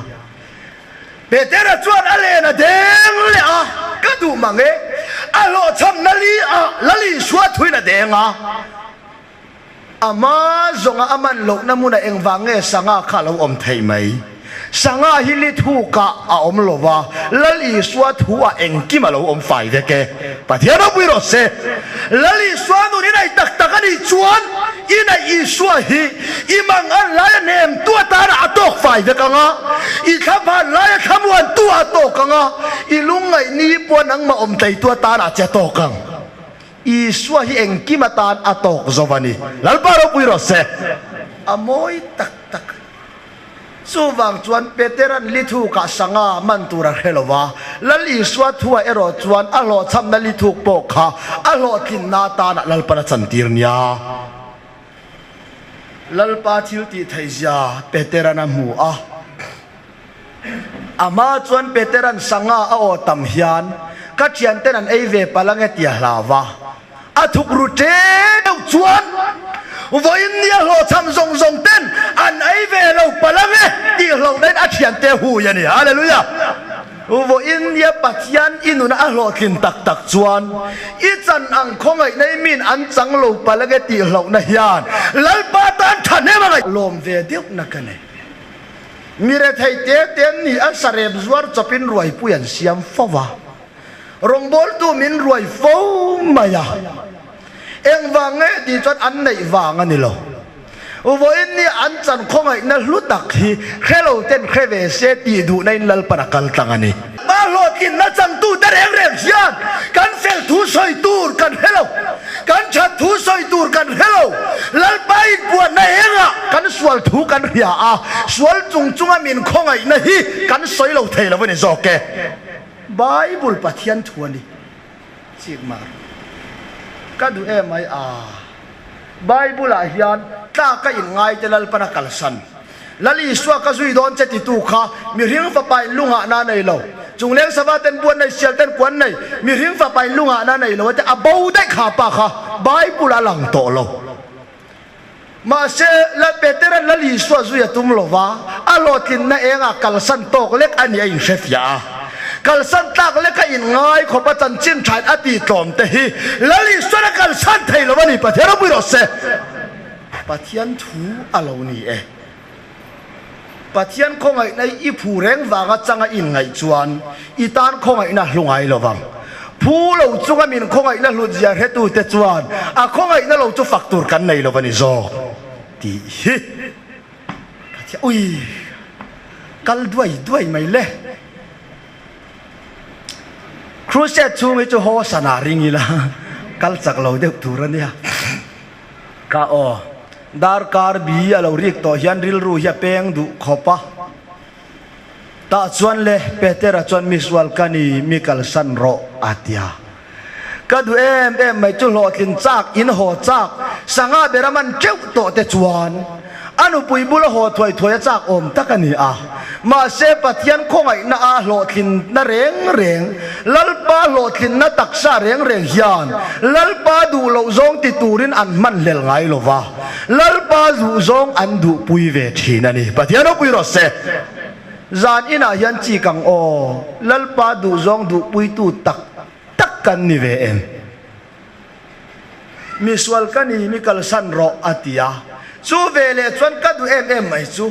Petera chuan a len a deng leh a, Ka duh mang e. A hlawhchhamna li ah Lal Isua thuin a deng a. Ama zawnga a man lohna hmunah engvang nge sangha kha a lo awm theih mai? Sangha hi li thukah a awm lo va, Lal Isua thu ah engkim a lo awm fai vek e. Pathian ropui rawh se. Lal Isua nun i nei tak tak a nih chuan i neih Isua hi i mang an laia hnemtu atana a tawk fai vek ang a, i thlaphan laia thlamuantu a tawk ang a, i lungngaih ni pawh nangmah awm tleitu atana a che tawk ang. Isua hi engkim atan a tawk zo a ni. Lalpa ropui rawh se. A mawi tak tak. Chuvang chuan Petera'n lithukah sanga man tur a hre lo va, Lal Isua thuah erawh chuan a hlawhchhamna lithuk pawh kha a hlawhtlinna atana Lalpan a chantir nia. Lalpa thil tih theihzia Petera'n a hmu a. A hma chuan Petera'n sanga a aw tam hian ka thianten an ei ve palh ange tia hlau va. A thuk ru teuh chuan vawiin nia hlawhchham zawng zawng ten an ei ve lo palh ange tih hlauhna in a thiante hui a ni. Hallelujah! Vawiin nia Pathian i nuna a hlawhtlin tak tak chuan i chan ang khawngaihna i min an chang lo palh ange tih hlauhna hian Lalpa tan thahnem a ngaih lawm ve deuhna ka nei. Mi rethei te te an ni a, sarep zuar chawpin ruaipui an siam fo va, rawngbawltu min ruai fo mai a, engvang nge tih chuan an neih vang a ni lo. Vawiin ni an chan khawngaihna hlu tak hi hre lo ten hre ve se tih duhna in Lalpan a kal tlang a ni. Pa hlawhtlinna changtute reng reng hian kan fel thu sawi tur kan hre lo. Kan that thu sawi tur kan hre lo. Lalpa inpuanna engah kan sual thu kan hria a, sual chung chunga min khawngaihna hi kan sawi lo thei lo a ni zawk e. Bible Pathian thu a ni. Chik mar. Ka duh em ai a. Bible ah hian tlak a inngai te Lalpan a kalsan. Lal Isua ka zui dawn che titu kha mihring fapa in lunghahna a nei lo. Chungleng sava ten buan nei, sial ten kuan nei, mihring fapa in lunghahna a nei lo a ti a bo daih kha pa kha Bible a lang tawh lo. Mahse, Lal Petera'n Lal Isua zui a tum lo va, a hlawhtlinna engah kalsan tawk lek a nih a inhrefiah a. Kalsan tlak lek a inngai khawp a chanchin thain a tih tlawm te hi Lal Isua'n a kalsan thei lo a ni, Pathian ropui rawh se. Pathian thu a lo ni e. Pathian khawngaihna i phu reng vanga changa inngaih chuan i tan khawngaihna hlu ngai lo vang. Phu lo chunga min khawngaihna hlut zia hretute chuan a khawngaihna lo chu fak tur kan nei lo a ni zawk tih hi Pathian ui kal duai duai mai le. Crusade chhung hi chu haw sana ring ila kal chak lo deuh tur a nia. Ka aw, darkar bi a lo rik tawh hian rilru hi a peng duh khawp a. Tah chuan le, Petera chuan mi sual ka ni, mi kalsan rawh a ti a. Ka duh em em mai chu hlawhtlin chak, in haw chak, sangha ber a man teuh tawh te chuan a nupui bula haw thuai thuai a chak awm tak a ni a. Mahse, Pathian khawngaihna a hlawhtlinna reng reng, Lalpa hlawhtlinna taksa reng reng hian Lalpa duh loh zawng ti turin an hman hlel ngai lo va, Lalpa duh zawng an duhpui ve thin a ni. Pathian ropui rawh se. Zan inah hian chik ang aw, Lalpa duh zawng duhpuitu tak tak kan ni ve em? Misual ka ni, mi kalsan rawh a ti a. Chu veleh chuan ka duh em em mai chu.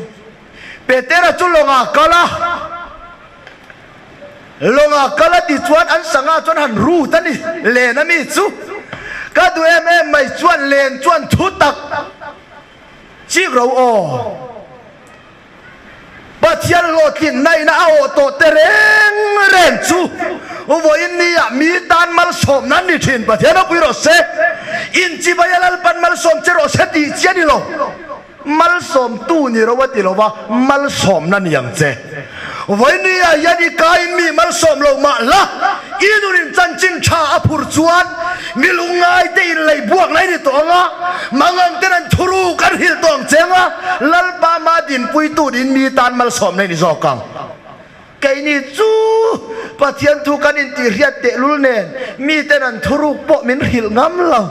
Petera chu lawngah a kal a. Lawnga kal a ti chuan an sangha chuan han rut a ni. Len a mi chu ka duh em em mai chuan len chuan thu tak chik ro aw. Pathian hlawhtlinna ina a awh tawh te reng reng chu vawiin nia mi tan malsawmna an ni thin. Pathian ropui rawh se. Inchibai a Lalpan malsawm che rawh se tih chi a ni lo. Malsawmtu ni ro a ti lo va, malsawmna ni ang che. Vawinia hian i kaiin mi malsawm lo mah la, i nunin chanchin tha a phur chuan mi lungngaite inlei buak lai ni tawh ang a, mangang ten an thuruk an hrilh tawh ang che ang a, Lalpa mah dinpuitu niin mi tan malsawmna i ni zawk ang. Keini chu Pathian thu kan intihriat tehlul nen miten an thuruk pawh min hrilh ngam lo.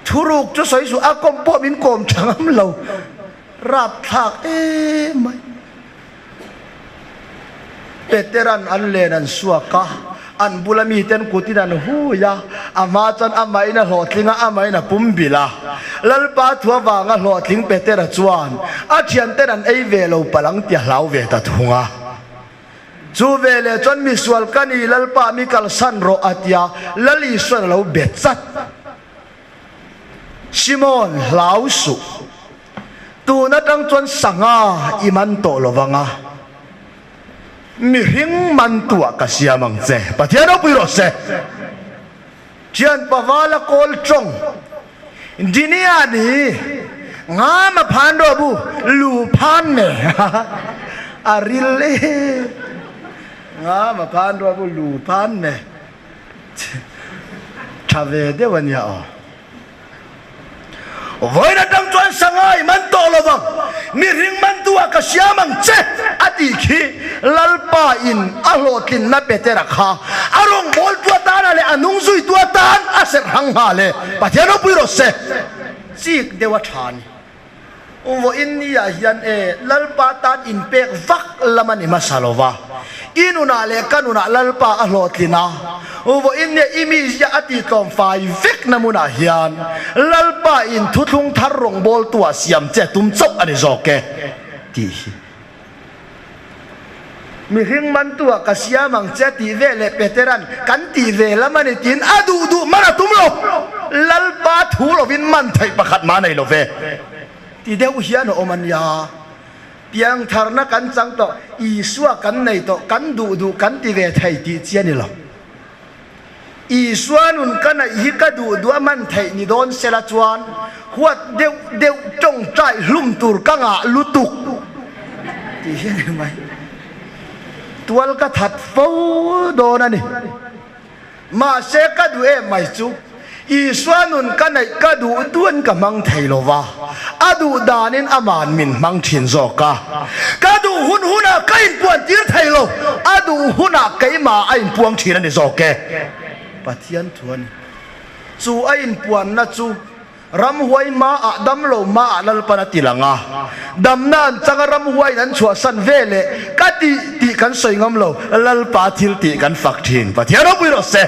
Thuruk chu sawi suh, a kawm pawh min kawm tha ngam lo, rapthlak em mai. Peteran an len an suak a, an bula miten kutin an hui a, a hma chuan amahin a hlawhtling a, amahin a pum bilh a. Lalpa thu avanga hlawhtling Petera chuan a thianten an ei ve lo palh ang tia hlau ve ta thung a. Chu veleh chuan misual ka ni Lalpa mi kalsan rawh a tia, Lal Isuan a lo bet chat. Simon hlau suh, tun atang chuan sangha i man tawh lo vang a, mihring man tuah ka siam ang che, Pathian ropui rawh se. Thian pavala kawl tawng Dinia ni nga ma phan ro bu lu phan me a ril e nga ma phan ro bu lu phan me tha ve deuh a nia aw. Vawiin atang chuan Sangai man tawh lo vang, mihring mantu ah ka siam ang che a tih khi Lalpa in a hlawhtlinna Petera kha a rawngbawltu atana leh a nungzuitu atan a serh hang nghal e. Pathian ropui rawh se. Chik deuh a tha ni. Vawiin ni ah hian e Lalpa tan inpek vak lam a ni hmasa lo va, i nunah leh ka nunah Lalpa a hlawhtlin a, vawiin nia i mizia a tihtlawm fai vek na hmunah hian Lalpa in thuthlung thar rawngbawltu ah siam che tum chauh a ni zawk e tih hi. Mihring mantu ah ka siam ang che tih ve leh Peteran kan tih ve lam a ni tiin a duh duh man a tum lo. Lalpa thu lovin man theih pakhat mah nei lo ve ti deuh hian a awm a nia. Piangtharna kan chang tawh, Isua kan nei tawh, kan duh duh kan ti ve thei tih chi a ni lo. Isua nun ka naih hi ka duh duh a man theih ni dawn sela chuan huat deuh deuh tawngtai hlum tur ka ngah lutuk tih hi a ni mai. Tual ka that fo dawn a ni. Mahse ka duh em mai chu Isua nun ka neih ka duh duhin ka hmang thei lo va, a duh danin aman min hmang thin zawk a. Ka duh hun hunah ka inpuan tir thei lo, a duh hunah keimah a inpuang thin a ni zawk e. Pathian thu a ni. Chu a inpuanna chu ramhuai hmaah damlo hmaah Lalpan a ti lang a, damna an changa ramhuaiin an chhuahsan ve leh ka tih tih kan sawi ngam lo, Lalpa thil tih kan fak thin. Pathian ropui rawh se.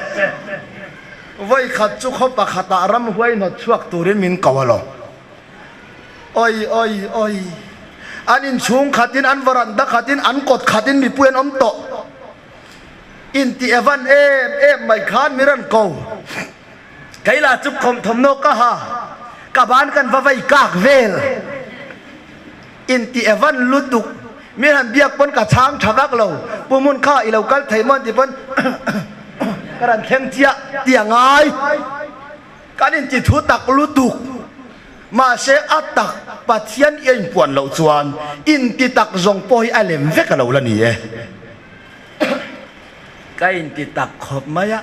Vawi khat chu khaw pakhatah ramhuai hnawt chhuak turin min ko a lo. Oi oi oi. An inchhung khatin, an varanda khatin, an kawt khatin mipui an awm tawh. Intih evan em em mai khan mi rawn ko. Kei lah chu khawm thawmhnaw ka ha, ka ban kan va vei kak vel. Intih evan lutuk. Mi han biak pawn ka chhang tha vak lo, Pu Hmun kha i lo kal thei maw an ti pawn ka rawn thleng chiah ti a ngai. Kan inti thu tak lutuk. Mahse a tak Pathian i a inpuan loh chuan inti tak zawng pawh hi a lem vek a lo la ni e. Ka inti tak khawp mai a,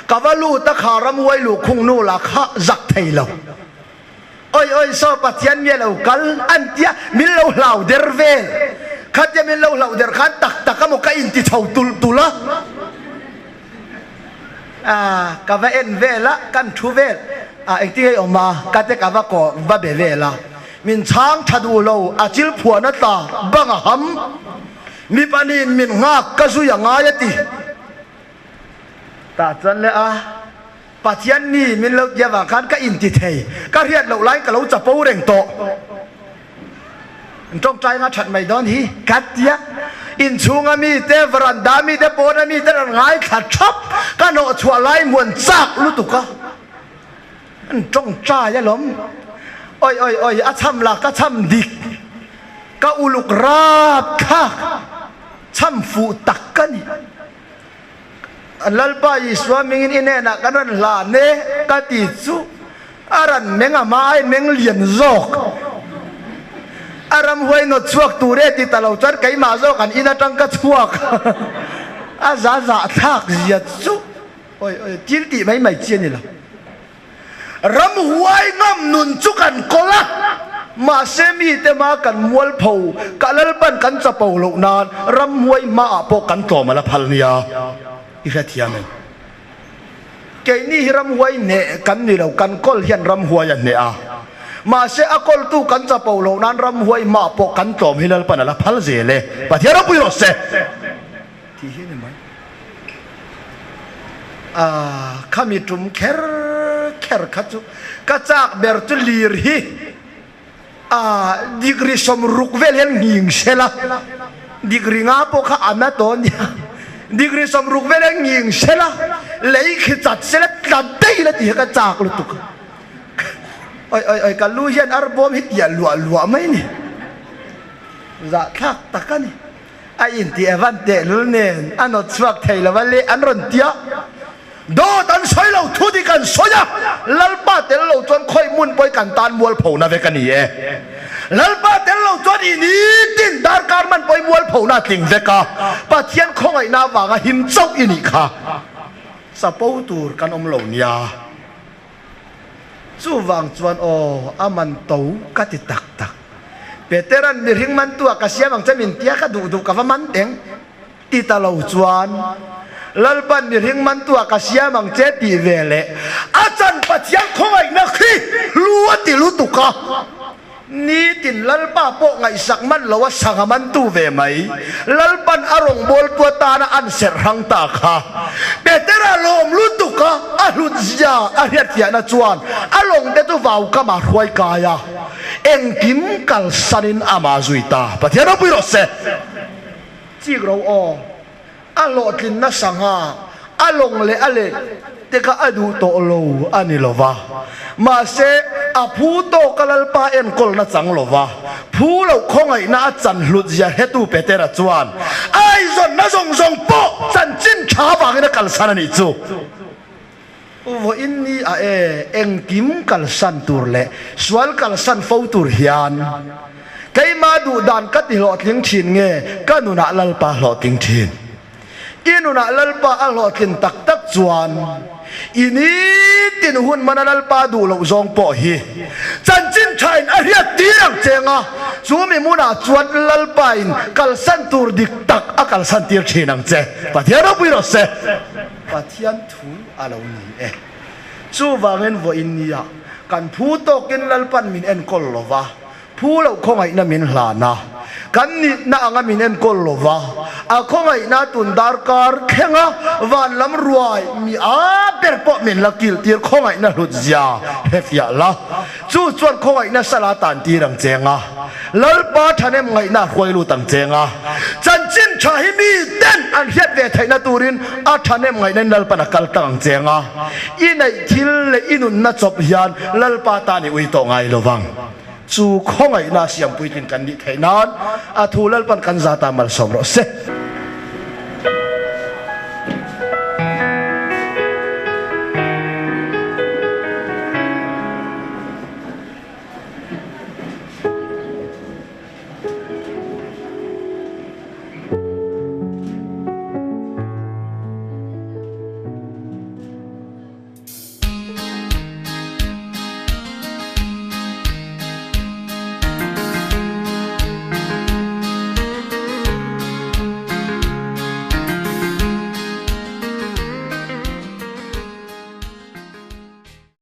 ka va lut a kha ramhuai luhkhung nu lah kha zak thei lo. Oi oi saw Pathian mi a lo kal an tia min lo hlau der vel. Khatia min lo hlauh der khan tak tak emaw ka inti chho tulh tulh a. Ah ka va en vel a, kan thu vel ah engtin nge i awm a, ka te ka va kaw va be vel a. Min chhang tha duh lo, a chil phuan a tla bang a ham. Mi pahnihin min nghak ka zui a ngai a ti. Tah chuan le a. Pathian mi min lo ti avang khan ka inti thei, ka hriat loh laiin ka lo chapo reng tawh. An tawngtai anga that mai dawn hi ka ti a. Inchhunga mite, varanda mite, pawna mite an ngaithla thap. Ka hnawhchhuah lai hmuan chak lutuk a. An tawngtai alawm. Oi oi oi, a chham la ka chham dik. Ka uluk rap thlak chham fuh tak ka ni. Lalpa Isua mingin i hnenah kan rawn hlan e ka ti chu a ran meng a hma ai meng lian zawk. A ramhuai nawt chhuak tur e ti ta lo chuan keimah zawk an in atang ka chhuak. A za zah thlak zia chu oi oi thil tih mai mai chi a ni lo. Ramhuai ngam nun chu kan kawl a, mahse mite hma kan mualpho, ka Lalpan kan chapo loh nan ramhuai hmaah pawh kan tlawm a la phal nia, i hrethiam em? Keini hi ramhuai hneh kan ni lo, kan kawl hian ramhuai a hneh a, mahse a kawltu kan chapo loh nan ramhuai hmaah pawh kan tlawm hi Lalpan a la phal zel e, Pathian ropui rawh se! Tih hi a ni mai. Aaa, khami tum kher kher kha chu ka chak ber chu lir hi aa degree 60 vel hian nghing sela, degree nga pawh kha a na tawh nia, degree 60 vel hian nghing sela, lei khi chat sela tla daih la tih hi ka chak lutuk a. Oi oi oi, ka lu hian arbawm hi tiah luah luah mai ni. Zahthlak tak a ni. A inti Evan tehlul nen a nawt chhuak thei lo a le an rawn ti a. Dawt an sawi lo, thu dik an sawi a, Lalpa tel lo chuan khawi hmun pawhin kan tan mualphona vek a ni e. Lalpa tel lo chuan i nitin darkar man pawhin mualphona a tling vek a, Pathian khawngaihna avanga him chauh i nih kha. Chapo tur kan awm lo nia. Chuvang chuan aw, a man to ka ti tak tak. Petera'n mihring mantu ah ka siam ang che min tia ka duh duh ka va man teng ti ta lo chuan Lalpa'n mihring mantu ah ka siam ang che tih ve leh a chan Pathian khawngaihna khi hlu a ti lutuk a. Nitin Lalpa pawh ngaihsak man lo a sangha mantu ve mai. Lalpan a rawngbawltu atana an serh hrang ta kha. Petera lawm lutuk a, a hlut zia a hriatfiahna chuan a lawng te chu vau kam ah hruai kai a, engkim kalsanin amah zui ta. Pathian ropui rawh se. Chik ro aw. A hlawhtlinna sangha a lawng leh a leh te kha a duh tawh lo a ni lo va, mahse a phu tawk a Lalpa enkawlna chang lo va, phu loh khawngaihna a chan hlut zia hretu Petera chuan a eizawnna zawng zawng pawh chanchin tha avangin a kalsan a nih chu. Vawiin ni a e, engkim kalsan tur leh sual kalsan fo tur hian keimah duh dan ka ti hlawhtling thin nge ka nunah Lalpa hlawhtling thin? I nunah Lalpa a hlawhtlin tak tak chuan i nitin hun mana Lalpa duh loh zawng pawh hi chanchin thain a hriat tir ang che anga chu mi hmunah chuan Lalpain kalsan tur dik tak a kalsan tir thin ang che. Pathian ropui rawh se. Pathian thu a lo ni e. Chuvangin vawiin nia kan phu tawkin Lalpan min enkawl lo va, phu loh khawngaihna min hlan a, kan nihna anga min enkawl lo va, a khawngaihna tun darkar thlenga van lam ruai mi a ber pawh min la kilhtir khawngaihna hlut zia hrefiah la. Chu chuan khawngaihna sala tan tir ang cheng a, Lalpa thahnem ngaihna a hruai lut ang cheng a, chanchin tha hi mi ten an hriat ve theihna turin a thahnem ngaihna in Lalpan a kal tlang ang cheng a, i neih thil leh i nunna chawp hian Lalpa tan i ui tawh ngai lo vang. Chu khawngaihna siam puitlin kan nih theih nan a thu Lalpan kan zata malsawm rawh se.